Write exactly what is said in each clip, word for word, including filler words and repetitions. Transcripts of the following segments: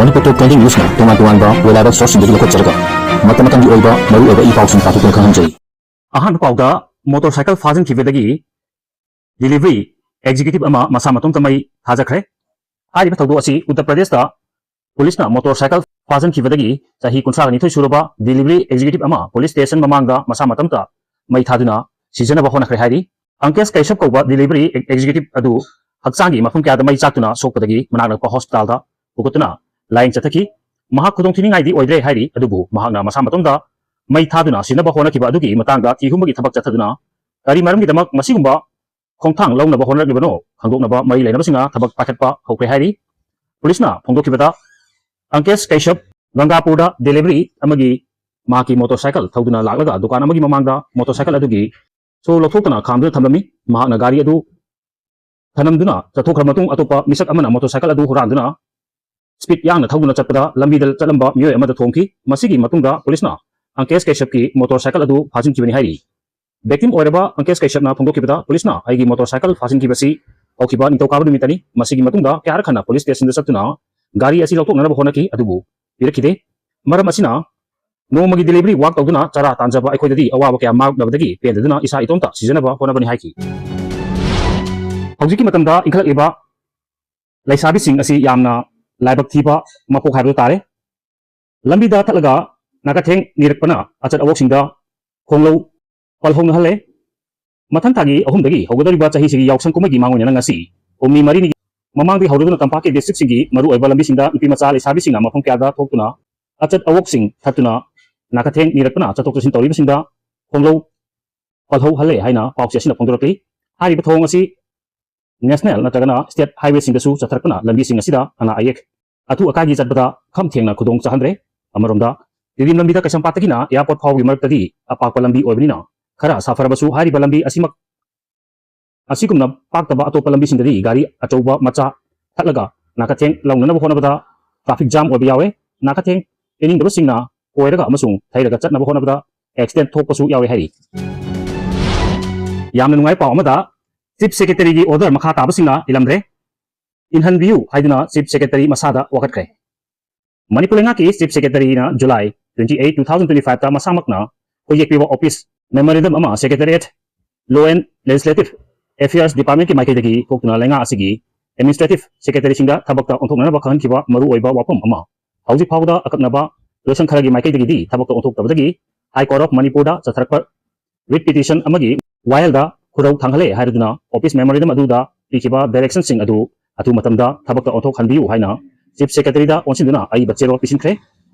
ꯃꯅꯤꯄꯨꯔ ꯇꯣꯞ twenty ꯅ꯭ꯌꯨꯁꯅ ꯇꯣꯉꯥꯟ ꯇꯣꯉꯥꯟꯕ reliable ꯁꯣꯔꯁꯁꯤꯡꯗꯒꯤ ꯂꯧꯈꯠꯆꯔꯒ ꯃꯇꯝ ꯃꯇꯝꯒꯤ ꯑꯣꯏꯕ ꯃꯔꯨꯑꯣꯏꯕ ꯏ ꯄꯥꯎꯁꯤꯡ ꯄꯥꯊꯣꯛꯇꯨꯅ ꯈꯪꯍꯟꯖꯩ꯫ ꯑꯍꯥꯟꯕ ꯄꯥꯎꯗ, ꯃꯣꯇꯣꯔ ꯁꯥꯏꯀꯜ ꯐꯥꯖꯤꯟꯈꯤꯕꯗꯒꯤ ꯗꯤꯂꯤꯚꯔꯤ ꯑꯦꯛꯖꯤꯀ꯭ꯌꯨꯇꯤꯚ ꯑꯃ ꯃꯁꯥ ꯃꯇꯣꯝꯇ ꯃꯩ ꯊꯥꯖꯈ꯭ꯔꯦ꯫ ꯍꯥꯏꯔꯤꯕ ꯊꯧꯗꯣꯛ ꯑꯁꯤ ꯎꯠꯇꯔ ꯄ꯭ꯔꯗꯦꯁꯇ ꯄꯨꯂꯤꯁꯅ ꯃꯣꯇꯣꯔ ꯁꯥꯏꯀꯜ ꯐꯥꯖꯤꯟꯈꯤꯕꯗꯒꯤ ꯆꯍꯤ ꯀꯨꯟꯊ꯭ꯔꯥ ꯅꯤꯊꯣꯏ ꯁꯨꯔꯕ ꯗꯤꯂꯤꯚꯔꯤ ꯑꯦꯛꯖꯤꯀ꯭ꯌꯨꯇꯤꯚ ꯑꯃ ꯄꯨꯂꯤꯁ ꯁ꯭ꯇꯦꯁꯟ ꯃꯃꯥꯡꯗ ꯃꯁꯥ ꯃꯇꯣꯝꯇ ꯃꯩ ꯊꯥꯗꯨꯅ ꯁꯤꯖꯅꯕ ꯍꯣꯠꯅꯈ꯭ꯔꯦ ꯍꯥꯏꯔꯤ꯫ ꯑꯪꯀꯦꯁ ꯀꯩꯁꯞ ꯀꯧꯕ ꯗꯤꯂꯤꯚꯔꯤ ꯑꯦꯛꯖꯤꯀ꯭ꯌꯨꯇꯤꯚ ꯑꯗꯨ ꯍꯛꯆꯥꯡꯒꯤ ꯃꯐꯝ ꯀꯌꯥꯗ ꯃꯩ ꯆꯥꯛꯇꯨꯅ ꯁꯣꯛꯄꯗꯒꯤ ꯃꯅꯥꯛ ꯅꯛꯄ ꯍꯣꯁꯄꯤꯇꯥꯜꯗ ꯄꯨꯈꯠꯇꯨꯅ ꯂꯥꯌꯦꯡ ꯆꯠꯊꯈꯤ꯫ ꯃꯍꯥꯛ ꯈꯨꯗꯣꯡꯊꯤꯅꯤꯡꯉꯥꯏꯗꯤ ꯑꯣꯏꯗ꯭ꯔꯦ ꯍꯥꯏꯔꯤ, ꯑꯗꯨꯕꯨ ꯃꯍꯥꯛꯅ ꯃꯁꯥ ꯃꯇꯣꯝꯗ ꯃꯩ ꯊꯥꯗꯨꯅ ꯁꯤꯅꯕ ꯍꯣꯠꯅꯈꯤꯕ ꯑꯗꯨꯒꯤ ꯃꯇꯥꯡꯗ ꯊꯤꯍꯨꯝꯕꯒꯤ ꯊꯕꯛ ꯆꯠꯊꯗꯨꯅ ꯀꯔꯤ ꯃꯔꯝꯒꯤꯗꯃꯛ ꯃꯁꯤꯒꯨꯝꯕ ꯈꯣꯡꯊꯥꯡ ꯂꯧꯅꯕ ꯍꯣꯠꯅꯔꯛꯂꯤꯕꯅꯣ ꯈꯪꯗꯣꯛꯅꯕ ꯃꯔꯤ ꯂꯩꯅꯕꯁꯤꯡꯅ ꯊꯕꯛ ꯄꯥꯏꯈꯠꯄ ꯍꯧꯈ꯭ꯔꯦ ꯍꯥꯏꯔꯤ꯫ ꯄꯨꯂꯤꯁꯅ ꯐꯣꯡꯗꯣꯛꯈꯤꯕꯗ, ꯑꯪꯀꯦꯁ ꯀꯩꯁꯞ ꯒꯪꯒꯥꯄꯨꯔꯗ ꯗꯦꯂꯤꯚꯔꯤ ꯑꯃꯒꯤ ꯃꯍꯥꯛꯀꯤ ꯃꯣꯇꯣꯔ ꯁꯥꯏꯀꯜ ꯊꯧꯗꯨꯅ ꯂꯥꯛꯂꯒ ꯗꯨꯀꯥꯟ ꯑꯃꯒꯤ ꯃꯃꯥꯡꯗ ꯃꯣꯇꯣꯔ ꯁꯥꯏꯀꯜ ꯑꯗꯨꯒꯤ ꯁꯣ ꯂꯧꯊꯣꯛꯇꯨꯅ ꯈꯥꯝꯗꯨꯅ ꯊꯝꯂꯝꯃꯤ꯫ ꯃꯍꯥꯛꯅ ꯒꯥꯔꯤ ꯑꯗꯨ ꯊꯅꯝꯗꯨꯅ ꯆꯠꯊꯣꯛꯈ꯭ꯔꯕ ꯃꯇꯨꯡ, ꯑꯇꯣꯞꯄ ꯃꯤꯁꯛ ꯑꯃꯅ ꯃꯣꯇꯣꯔ ꯁꯥꯏꯀꯜ ꯑꯗꯨ ꯍꯨꯔꯥꯟꯗꯨꯅ ꯁ꯭ꯄꯤꯗ ꯌꯥꯡꯅ ꯊꯧꯗꯨꯅ ꯆꯠꯄꯗ ꯂꯝꯕꯤꯗ ꯆꯠꯂꯝꯕ ꯃꯤꯑꯣꯏ ꯑꯃꯗ ꯊꯣꯝꯈꯤ꯫ ꯃꯁꯤꯒꯤ ꯃꯇꯨꯡꯗ ꯄꯨꯂꯤꯁꯅ ꯑꯪꯀꯦꯁ ꯀꯩꯁꯞꯀꯤ ꯃꯣꯇꯣꯔ ꯁꯥꯏꯀꯜ ꯑꯗꯨ ꯐꯥꯖꯤꯟꯈꯤꯕꯅꯤ ꯍꯥꯏꯔꯤ꯫ ꯚꯤꯛꯇꯤꯝ ꯑꯣꯏꯔꯕ ꯑꯪꯀꯦꯁ ꯀꯩꯁꯞꯅ ꯐꯣꯡꯗꯣꯛꯈꯤꯕꯗ, ꯄꯨꯂꯤꯁꯅ ꯑꯩꯒꯤ ꯃꯣꯇꯣꯔ ꯁꯥꯏꯀꯜ ꯐꯥꯖꯤꯟꯈꯤꯕꯁꯤ ꯍꯧꯈꯤꯕ ꯅꯤꯡꯊꯧꯀꯥꯕ ꯅꯨꯃꯤꯠꯇꯅꯤ꯫ ꯃꯁꯤꯒꯤ ꯃꯇꯨꯡꯗ ꯀꯌꯥꯔꯛ ꯍꯟꯅ ꯄꯨꯂꯤꯁ ꯁ꯭ꯇꯦꯁꯟꯗ ꯆꯠꯇꯨꯅ ꯒꯥꯔꯤ ꯑꯁꯤ ꯂꯧꯊꯣꯛꯅꯅꯕ ꯍꯣꯠꯅꯈꯤ, ꯑꯗꯨꯕꯨ ꯄꯤꯔꯛꯈꯤꯗꯦ꯫ ꯃꯔꯝ ꯑꯁꯤꯅ, ꯅꯣꯡꯃꯒꯤ ꯗꯦꯂꯤꯚꯔꯤ ꯋꯥꯔꯛ ꯇꯧꯗꯨꯅ ꯆꯔꯥ ꯇꯥꯟꯖꯕ ꯑꯩꯈꯣꯏꯗꯗꯤ ꯑꯋꯥꯕ ꯀꯌꯥ ꯃꯥꯌꯣꯛꯅꯕꯗꯒꯤ ꯄꯦꯟꯗꯗꯨꯅ ꯏꯁꯥ ꯏꯇꯣꯝꯇ ꯁꯤꯖꯅꯕ ꯍꯣꯠꯅꯕꯅꯤ ꯍꯥꯏꯈꯤ꯫ ꯍꯧꯖꯤꯛꯀꯤ ꯃꯇꯝꯗ ꯏꯟꯈꯠꯂꯛꯂꯤꯕ ꯂꯩꯁꯥꯕꯤꯁꯤꯡ ꯑꯁꯤ ꯌꯥꯝꯅ ꯂꯥꯏꯕꯛ ꯊꯤꯕ ꯃꯄꯣꯛ ꯍꯥꯏꯕꯗꯨ ꯇꯥꯔꯦ꯫ ꯂꯝꯕꯤꯗ ꯊꯠꯂꯒ ꯅꯥꯀꯊꯦꯡ ꯅꯤꯔꯛꯄꯅ ꯑꯆꯠ ꯑꯋꯣꯛꯁꯤꯡꯗ ꯈꯣꯡꯂꯧ ꯄꯜꯍꯧꯅꯍꯜꯂꯦ꯫ ꯃꯊꯪ ꯊꯥꯒꯤ ꯑꯍꯨꯝꯗꯒꯤ ꯍꯧꯒꯗꯧꯔꯤꯕ ꯆꯍꯤꯁꯤꯒꯤ ꯌꯥꯎꯁꯪ ꯀꯨꯝꯍꯩꯒꯤ ꯃꯥꯡꯑꯣꯏꯅꯅ ꯉꯁꯤ ꯍꯨꯝꯅꯤ ꯃꯔꯤꯅꯤꯒꯤ ꯃꯃꯥꯡꯗꯒꯤ ꯍꯧꯔꯗꯨꯅ ꯇꯝꯄꯥꯛꯀꯤ ꯗꯤꯁꯇ꯭ꯔꯤꯛꯁꯤꯡꯒꯤ ꯃꯔꯨꯑꯣꯏꯕ ꯂꯝꯕꯤꯁꯤꯡꯗ ꯅꯨꯄꯤ ꯃꯆꯥ ꯂꯩꯁꯥꯕꯤꯁꯤꯡꯅ ꯃꯐꯝ ꯀꯌꯥꯗ ꯊꯣꯛꯇꯨꯅ ꯑꯆꯠ ꯑꯋꯣꯛꯁꯤꯡ ꯊꯠꯇꯨꯅ ꯅꯥꯀꯊꯦꯡ ꯅꯤꯔꯛꯄꯅ ꯆꯠꯊꯣꯛ ꯆꯠꯁꯤꯟ ꯇꯧꯔꯤꯕꯁꯤꯡꯗ ꯈꯣꯡꯂꯧ ꯄꯜꯍꯧꯍꯜꯂꯦ ꯍꯥꯏꯅ ꯄꯥꯎꯆꯦ ꯑꯁꯤꯅ ꯐꯣꯡꯗꯣꯔꯛꯂꯤ꯫ ꯍꯥꯏꯔꯤꯕ ꯊꯧꯑꯣꯡ ꯑꯁꯤ ꯅꯦꯁꯅꯦꯜ ꯅꯠꯇ꯭ꯔꯒꯅ ꯁ꯭ꯇꯦꯠ ꯍꯥꯏꯋꯦꯁꯤꯡꯗꯁꯨ ꯆꯠꯊꯔꯛꯄꯅ ꯂꯝꯕꯤꯁꯤꯡ ꯑꯁꯤꯗ ꯑꯅꯥ ꯑꯌꯦꯛ ꯑꯊꯨ ꯑꯀꯥꯏꯒꯤ ꯆꯠꯄꯗ ꯈꯝ ꯊꯦꯡꯅ ꯈꯨꯗꯣꯡ ꯆꯥꯍꯟꯗ꯭ꯔꯦ꯫ ꯑꯃꯔꯣꯝꯗ, ꯇꯤꯗꯤꯝ ꯂꯝꯕꯤꯗ ꯀꯩꯁꯥꯝꯄꯥꯠꯇꯒꯤꯅ ꯑꯦꯌꯥꯔꯄꯣꯔꯠ ꯐꯥꯎꯕꯒꯤ ꯃꯔꯛꯇꯗꯤ ꯑꯄꯥꯛꯄ ꯂꯝꯕꯤ ꯑꯣꯏꯕꯅꯤꯅ ꯈꯔ ꯁꯥꯐꯔꯕꯁꯨ ꯍꯥꯏꯔꯤꯕ ꯂꯝꯕꯤ ꯑꯁꯤꯃꯛ ꯑꯁꯤꯒꯨꯝꯅ ꯄꯥꯛꯇꯕ ꯑꯇꯣꯞꯄ ꯂꯝꯕꯤꯁꯤꯡꯗꯗꯤ ꯒꯥꯔꯤ ꯑꯆꯧꯕ ꯃꯆꯥ ꯊꯠꯂꯒ ꯅꯥꯀꯊꯦꯡ ꯂꯧꯅꯅꯕ ꯍꯣꯠꯅꯕꯗ ꯇ꯭ꯔꯥꯐꯤꯛ ꯖꯥꯝ ꯑꯣꯏꯕ ꯌꯥꯎꯋꯦ꯫ ꯅꯥꯀꯊꯦꯡ ꯄꯤꯅꯤꯡꯗꯕꯁꯤꯡꯅ ꯀꯣꯏꯔꯒ ꯑꯃꯁꯨꯡ ꯊꯩꯔꯒ ꯆꯠꯅꯕ ꯍꯣꯠꯅꯕꯗ ꯑꯦꯛꯁꯤꯗꯦꯟ ꯊꯣꯛꯄꯁꯨ ꯌꯥꯎꯔꯦ ꯍꯥꯏꯔꯤ꯫ ꯌꯥꯝꯅ ꯅꯨꯡꯉꯥꯏꯕ ꯄꯥꯎ ꯑꯃꯗ, ꯆꯤꯐ ꯁꯦꯀ꯭ꯔꯦꯇꯔꯤꯒꯤ ꯑꯣꯔꯗꯔ ꯃꯈꯥ ꯇꯥꯕꯁꯤꯡꯅ ꯏꯜꯂꯝꯗ꯭ꯔꯦ꯫ ꯏꯟꯍꯟꯕꯤꯌꯨ ꯍꯥꯏꯗꯨꯅ ꯆꯤꯐ ꯁꯦꯀ꯭ꯔꯦꯇꯔꯤ ꯃꯁꯥꯗ ꯋꯥꯀꯠꯈ꯭ꯔꯦ꯫ ꯃꯅꯤꯄꯨꯔ ꯂꯩꯉꯥꯛꯀꯤ Chief Secretary ꯅ July twenty eight, two thousand twenty five ꯇ ꯃꯁꯥꯃꯛꯅ ꯍꯣꯏꯌꯦꯛ ꯄꯤꯕ office memorandum ꯑꯃ Secretariat Law and Legislative Affairs Department ꯀꯤ ꯃꯥꯏꯀꯩꯗꯒꯤ ꯊꯣꯛꯇꯨꯅ ꯂꯩꯉꯥꯛ ꯑꯁꯤꯒꯤ administrative secretary ꯁꯤꯡꯗ ꯊꯕꯛꯇ ꯑꯣꯟꯊꯣꯛꯅꯅꯕ ꯈꯪꯍꯟꯈꯤꯕ ꯃꯔꯨꯑꯣꯏꯕ ꯋꯥꯐꯝ ꯑꯃ꯫ ꯍꯧꯖꯤꯛ ꯐꯥꯎꯕꯗ ꯑꯀꯛꯅꯕ ꯂꯣꯏꯁꯪ ꯈꯔꯒꯤ ꯃꯥꯏꯀꯩꯗꯒꯤꯗꯤ ꯊꯕꯛꯇ ꯑꯣꯟꯊꯣꯛꯇꯕꯗꯒꯤ High Court of ꯃꯅꯤꯄꯨꯔꯗ ꯆꯠꯊꯔꯛꯄ writ petition ꯑꯃꯒꯤ ꯋꯥꯌꯦꯜꯗ ꯈꯨꯔꯧ ꯊꯥꯡꯍꯜꯂꯦ ꯍꯥꯏꯔꯗꯨꯅ office memorandum ꯑꯗꯨꯗ ꯄꯤꯈꯤꯕ direction ꯁꯤꯡ ꯑꯗꯨ ꯑꯊꯨꯕ ꯃꯇꯝꯗ ꯊꯕꯛꯇ ꯑꯣꯟꯊꯣꯛꯍꯟꯕꯤꯌꯨ ꯍꯥꯏꯅ Chief Secretary ꯗ ꯑꯣꯟꯁꯤꯟꯗꯨꯅ ꯑꯏꯕ ꯆꯦꯔꯣꯜ ꯄꯤꯁꯤꯟꯈ꯭ꯔꯦ꯫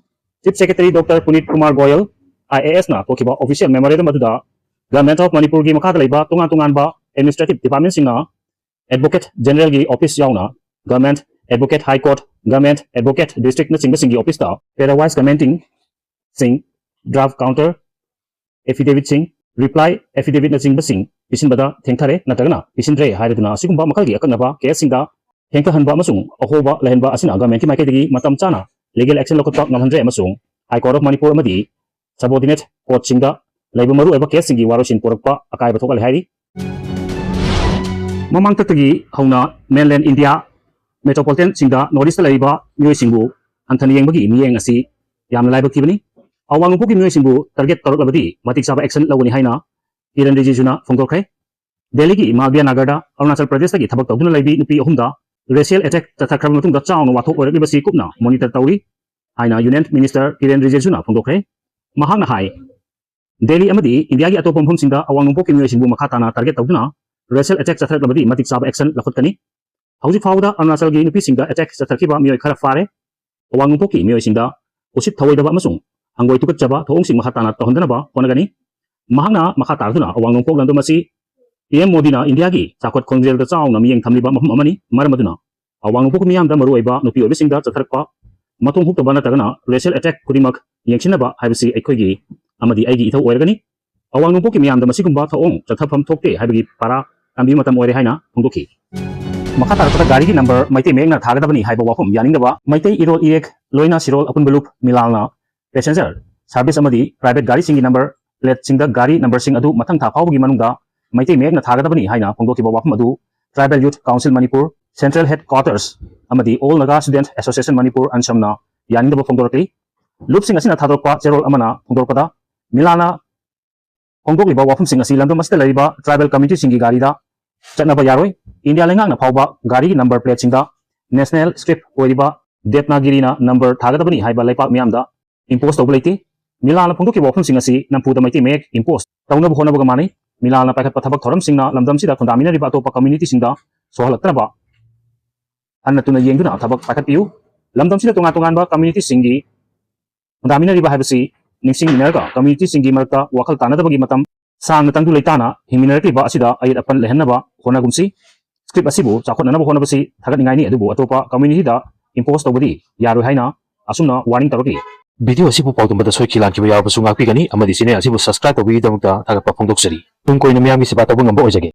Chief Secretary Doctor Punit Kumar Goyal, I A S ꯅ ꯊꯣꯛꯈꯤꯕ official memorandum ꯑꯗꯨꯗ Government of ꯃꯅꯤꯄꯨꯔꯒꯤ ꯃꯈꯥꯗ ꯂꯩꯕ ꯇꯣꯉꯥꯟ ꯇꯣꯉꯥꯟꯕ administrative department ꯁꯤꯡꯅ Advocate General ꯒꯤ office ꯌꯥꯎꯅ Government Advocate High Court, Government Advocate District ꯅꯆꯤꯡꯕꯁꯤꯡꯒꯤ office ꯇ parawise commenting ꯁꯤꯡ, draft counter affidavit ꯁꯤꯡ, reply affidavit ꯅꯆꯤꯡꯕꯁꯤꯡ ꯄꯤꯁꯤꯟꯕꯗ ꯊꯦꯡꯊꯔꯦ ꯅꯠꯇ꯭ꯔꯒꯅ ꯄꯤꯁꯤꯟꯗ꯭ꯔꯦ ꯍꯥꯏꯔꯗꯨꯅ ꯑꯁꯤꯒꯨꯝꯕ ꯃꯈꯜꯒꯤ ꯑꯀꯛꯅꯕ case ꯁꯤꯡꯗ ꯊꯦꯡꯊꯍꯟꯕ ꯑꯃꯁꯨꯡ ꯑꯍꯣꯕ ꯂꯩꯍꯟꯕ ꯑꯁꯤꯅ government ꯀꯤ ꯃꯥꯏꯀꯩꯗꯒꯤ ꯃꯇꯝ ꯆꯥꯅ legal action ꯂꯧꯈꯠꯄ ꯉꯝꯍꯟꯗ꯭ꯔꯦ ꯑꯃꯁꯨꯡ High Court of ꯃꯅꯤꯄꯨꯔ ꯑꯃꯗꯤ subordinate court ꯁꯤꯡꯗ ꯂꯩꯕ ꯃꯔꯨꯑꯣꯏꯕ case ꯁꯤꯡꯒꯤ ꯋꯥꯔꯣꯏꯁꯤꯟ ꯄꯨꯔꯛꯄ ꯑꯀꯥꯏꯕ ꯊꯣꯛꯍꯜꯂꯦ ꯍꯥꯏꯔꯤ꯫ ꯃꯃꯥꯡꯊꯛꯇꯒꯤ ꯍꯧꯅ mainland India metropolitan ꯁꯤꯡꯗ North East ꯇ ꯂꯩꯔꯤꯕ ꯃꯤꯑꯣꯏꯁꯤꯡꯕꯨ ꯍꯟꯊꯅ ꯌꯦꯡꯕꯒꯤ ꯃꯤꯠꯌꯦꯡ ꯑꯁꯤ ꯌꯥꯝꯅ ꯂꯥꯏꯕꯛ ꯊꯤꯕꯅꯤ꯫ ꯑꯋꯥꯡ ꯅꯣꯡꯄꯣꯛꯀꯤ ꯃꯤꯑꯣꯏꯁꯤꯡꯕꯨ target ꯇꯧꯔꯛꯂꯕꯗꯤ ꯃꯇꯤꯛ ꯆꯥꯕ action ꯂꯧꯒꯅꯤ ꯍꯥꯏꯅ ꯀꯤꯔꯟ ꯔꯤꯖꯤꯖꯨꯅ ꯐꯣꯡꯗꯣꯛꯈ꯭ꯔꯦ꯫ ꯗꯦꯜꯂꯤꯒꯤ ꯃꯥꯜꯕꯤꯌꯥ ꯅꯥꯒꯔꯗ ꯑꯔꯨꯅꯥꯆꯜ ꯄ꯭ꯔꯗꯦꯁꯇꯒꯤ ꯊꯕꯛ ꯇꯧꯗꯨꯅ ꯂꯩꯕꯤ ꯅꯨꯄꯤ ꯑꯍꯨꯝꯗ racial attack ꯆꯠꯊꯈ꯭ꯔꯕ ꯃꯇꯨꯡꯗ ꯆꯥꯎꯅ ꯋꯥꯊꯣꯛ ꯑꯣꯏꯔꯛꯂꯤꯕꯁꯤ ꯀꯨꯞꯅ monitor ꯇꯧꯔꯤ ꯍꯥꯏꯅ Union Minister ꯀꯤꯔꯦꯟ ꯔꯤꯖꯤꯖꯨꯅ ꯐꯣꯡꯗꯣꯛꯈ꯭ꯔꯦ꯫ ꯃꯍꯥꯛꯅ ꯍꯥꯏ, ꯗꯦꯜꯂꯤ ꯑꯃꯗꯤ ꯏꯟꯗꯤꯌꯥꯒꯤ ꯑꯇꯣꯞꯄ ꯃꯐꯝꯁꯤꯡꯗ ꯑꯋꯥꯡ ꯅꯣꯡꯄꯣꯛꯀꯤ ꯃꯤꯑꯣꯏꯁꯤꯡꯕꯨ ꯃꯈꯥ ꯇꯥꯅ target ꯇꯧꯗꯨꯅ racial attack ꯆꯠꯊꯔꯛꯂꯕꯗꯤ ꯃꯇꯤꯛ ꯆꯥꯕ action ꯂꯧꯈꯠꯀꯅꯤ꯫ ꯍꯧꯖꯤꯛ ꯐꯥꯎꯕꯗ ꯑꯔꯨꯅꯥꯆꯜꯒꯤ ꯅꯨꯄꯤꯁꯤꯡꯗ attack ꯆꯠꯊꯈꯤꯕ ꯃꯤꯑꯣꯏ ꯈꯔ ꯐꯥꯔꯦ꯫ ꯑꯋꯥꯡ ꯅꯣꯡꯄꯣꯛꯀꯤ ꯃꯤꯑꯣꯏꯁꯤꯡꯗ ꯎꯁꯤꯠ ꯊꯑꯣꯏꯗꯕ ꯑꯃꯁꯨꯡ ꯍꯪꯒꯣꯏ ꯇꯨꯀꯠꯆꯕ ꯊꯧꯑꯣꯡꯁꯤꯡ ꯃꯈꯥ ꯇꯥꯅ ꯇꯧꯍꯟꯗꯅꯕ ꯍꯣꯠꯅꯒꯅꯤ꯫ ꯃꯍꯥꯛꯅ ꯃꯈꯥ ꯇꯥꯔꯗꯨꯅ ꯑꯋꯥꯡ ꯅꯣꯡꯄꯣꯛ ꯂꯝꯗꯝ ꯑꯁꯤ P M ꯃꯣꯗꯤꯅ ꯏꯟꯗꯤꯌꯥꯒꯤ ꯆꯥꯎꯈꯠ ꯈꯣꯡꯖꯦꯜꯗ ꯆꯥꯎꯅ ꯃꯤꯠꯌꯦꯡ ꯊꯝꯂꯤꯕ ꯃꯐꯝ ꯑꯃꯅꯤ꯫ ꯃꯔꯝ ꯑꯗꯨꯅ ꯑꯋꯥꯡ ꯅꯣꯡꯄꯣꯛ ꯃꯤꯌꯥꯝꯗ ꯃꯔꯨꯑꯣꯏꯕ ꯅꯨꯄꯤ ꯑꯣꯏꯕꯁꯤꯡꯗ ꯆꯠꯊꯔꯛꯄ ꯃꯊꯣꯡ ꯍꯨꯛꯇꯕ ꯅꯠꯇ꯭ꯔꯒꯅ racial attack ꯈꯨꯗꯤꯡꯃꯛ ꯌꯦꯡꯁꯤꯟꯅꯕ ꯍꯥꯏꯕꯁꯤ ꯑꯩꯈꯣꯏꯒꯤ ꯑꯃꯗꯤ ꯑꯩꯒꯤ ꯏꯊꯧ ꯑꯣꯏꯔꯒꯅꯤ꯫ ꯑꯋꯥꯡ ꯅꯣꯡꯄꯣꯛꯀꯤ ꯃꯤꯌꯥꯝꯗ ꯃꯁꯤꯒꯨꯝꯕ ꯊꯧꯑꯣꯡ ꯆꯠꯊꯐꯝ ꯊꯣꯛꯇꯦ ꯍꯥꯏꯕꯒꯤ ꯄꯥꯔꯥ ꯇꯝꯕꯤꯕ ꯃꯇꯝ ꯑꯣꯏꯔꯦ ꯍꯥꯏꯅ ꯐꯣꯡꯗꯣꯛꯈꯤ꯫ ꯃꯈꯥ ꯇꯥꯔꯛꯄꯗ ꯒꯥꯔꯤꯒꯤ number ꯃꯩꯇꯩ ꯃꯌꯦꯛꯅ ꯊꯥꯒꯗꯕꯅꯤ ꯍꯥꯏꯕ ꯋꯥꯐꯝ ꯌꯥꯅꯤꯡꯗꯕ ꯃꯩꯇꯩ ꯏꯔꯣꯜ ꯏꯌꯦꯛ ꯂꯣꯏꯅ ꯁꯤꯔꯣꯜ ꯑꯄꯨꯟꯕ ꯂꯨꯞ ꯃꯤꯂꯥꯜꯅ passenger service ꯑꯃꯗꯤ private ꯒꯥꯔꯤꯁꯤꯡꯒꯤ number plateꯁꯤꯡꯗ ꯒꯥꯔꯤ numberꯁꯤꯡ ꯑꯗꯨ ꯃꯊꯪ ꯊꯥ ꯐꯥꯎꯕꯒꯤ ꯃꯅꯨꯡꯗ ꯃꯩꯇꯩ ꯃꯌꯦꯛꯅ ꯊꯥꯒꯗꯕꯅꯤ ꯍꯥꯏꯅ ꯐꯣꯡꯗꯣꯛꯈꯤꯕ ꯋꯥꯐꯝ ꯑꯗꯨ Tribal Youth Council Manipur, Central Headquarters ꯑꯃꯗꯤ All Naga Student Association Manipur, ꯑꯟꯁꯝꯅ ꯌꯥꯅꯤꯡꯗꯕ ꯐꯣꯡꯗꯣꯔꯛꯂꯤ꯫ ꯂꯨꯞꯁꯤꯡ ꯑꯁꯤꯅ ꯊꯥꯗꯣꯔꯛꯄ ꯆꯦꯔꯣꯜ ꯑꯃꯅ ꯐꯣꯡꯗꯣꯔꯛꯄꯗ, ꯃꯤꯂꯥꯟꯅ ꯐꯣꯡꯗꯣꯛꯂꯤꯕ ꯋꯥꯐꯝꯁꯤꯡ ꯑꯁꯤ ꯂꯝꯗꯝ ꯑꯁꯤꯗ ꯂꯩꯔꯤꯕ tribal communityꯁꯤꯡꯒꯤ ꯒꯥꯔꯤꯗ ꯆꯠꯅꯕ ꯌꯥꯔꯣꯏ꯫ ꯏꯟꯗꯤꯌꯥ ꯂꯩꯉꯥꯛꯅ ꯐꯥꯎꯕ ꯒꯥꯔꯤꯒꯤ number plateꯁꯤꯡꯗ national script ꯑꯣꯏꯔꯤꯕ ꯗꯦꯕꯅꯥꯒꯤꯔꯤꯅ number ꯊꯥꯒꯗꯕꯅꯤ ꯍꯥꯏꯕ ꯂꯩꯄꯥꯛ ꯃꯤꯌꯥꯝꯗ impose ꯇꯧꯕ ꯂꯩꯇꯦ꯫ ꯃꯤꯂꯥꯟꯅ ꯐꯣꯡꯗꯣꯛꯈꯤꯕ ꯋꯥꯐꯝꯁꯤꯡ ꯑꯁꯤ ꯅꯝꯐꯨꯗ ꯃꯩꯇꯩ ꯃꯌꯦꯛ impose ꯇꯧꯅꯕ ꯍꯣꯠꯅꯕꯒ ꯃꯥꯟꯅꯩ꯫ ꯃꯤꯂꯥꯟꯅ ꯄꯥꯏꯈꯠꯄ ꯊꯕꯛ ꯊꯧꯔꯝꯁꯤꯡꯅ ꯂꯝꯗꯝꯁꯤꯗ ꯈꯨꯟꯗꯥꯃꯤꯟꯅꯔꯤꯕ ꯑꯇꯣꯞꯄ communityꯁꯤꯡꯗ ꯁꯣꯛꯍꯜꯂꯛꯇꯅꯕ ꯍꯟꯅ ꯇꯨꯅ ꯌꯦꯡꯗꯨꯅ ꯊꯕꯛ ꯄꯥꯏꯈꯠꯄꯤꯌꯨ꯫ ꯂꯝꯗꯝꯁꯤꯗ ꯇꯣꯉꯥꯟ ꯇꯣꯉꯥꯟꯕ communityꯁꯤꯡꯒꯤ ꯈꯨꯟꯗꯥꯃꯤꯟꯅꯔꯤꯕ ꯍꯥꯏꯕꯁꯤ ꯅꯤꯡꯁꯤꯡꯃꯤꯟꯅꯔꯒ communityꯁꯤꯡꯒꯤ ꯃꯔꯛꯇ ꯋꯥꯈꯜ ꯇꯥꯅꯗꯕꯒꯤ ꯃꯇꯝ ꯁꯥꯡꯅ ꯇꯪꯗꯨ ꯂꯩꯇꯥꯅ ꯍꯤꯡꯃꯤꯟꯅꯔꯛꯂꯤꯕ ꯑꯁꯤꯗ ꯑꯌꯦꯠ ꯑꯄꯟ ꯂꯩꯍꯟꯅꯕ ꯍꯣꯠꯅꯒꯨꯝꯁꯤ꯫ Script ꯑꯁꯤꯕꯨ ꯆꯥꯎꯈꯠꯅꯅꯕ ꯍꯣꯠꯅꯕꯁꯤ ꯊꯥꯒꯠꯅꯤꯡꯉꯥꯏꯅꯤ, ꯑꯗꯨꯕꯨ ꯑꯇꯣꯞꯄ communityꯗ impose ꯇꯧꯕꯗꯤ ꯌꯥꯔꯣꯏ ꯍꯥꯏꯅ ꯑꯁꯨꯝꯅ warning ꯇꯧꯔꯛꯂꯤ꯫ Video ꯑꯁꯤꯕꯨ ꯄꯥꯎꯗꯝꯕꯗ ꯁꯣꯏꯈꯤ ꯂꯥꯟꯈꯤꯕ ꯌꯥꯎꯔꯕꯁꯨ ꯉꯥꯛꯄꯤꯒꯅꯤ ꯑꯃꯗꯤ channel ꯑꯁꯤꯕꯨ subscribe ꯇꯧꯕꯤꯒꯤꯗꯃꯛꯇ ꯊꯥꯒꯠꯄ ꯐꯣꯡꯗꯣꯛꯆꯔꯤ꯫ ꯇꯨꯡ ꯀꯣꯏꯅ ꯃꯤꯌꯥꯝꯒꯤ ꯁꯦꯕꯥ ꯇꯧꯕ ꯉꯝꯕ ꯑꯣꯏꯖꯒꯦ꯫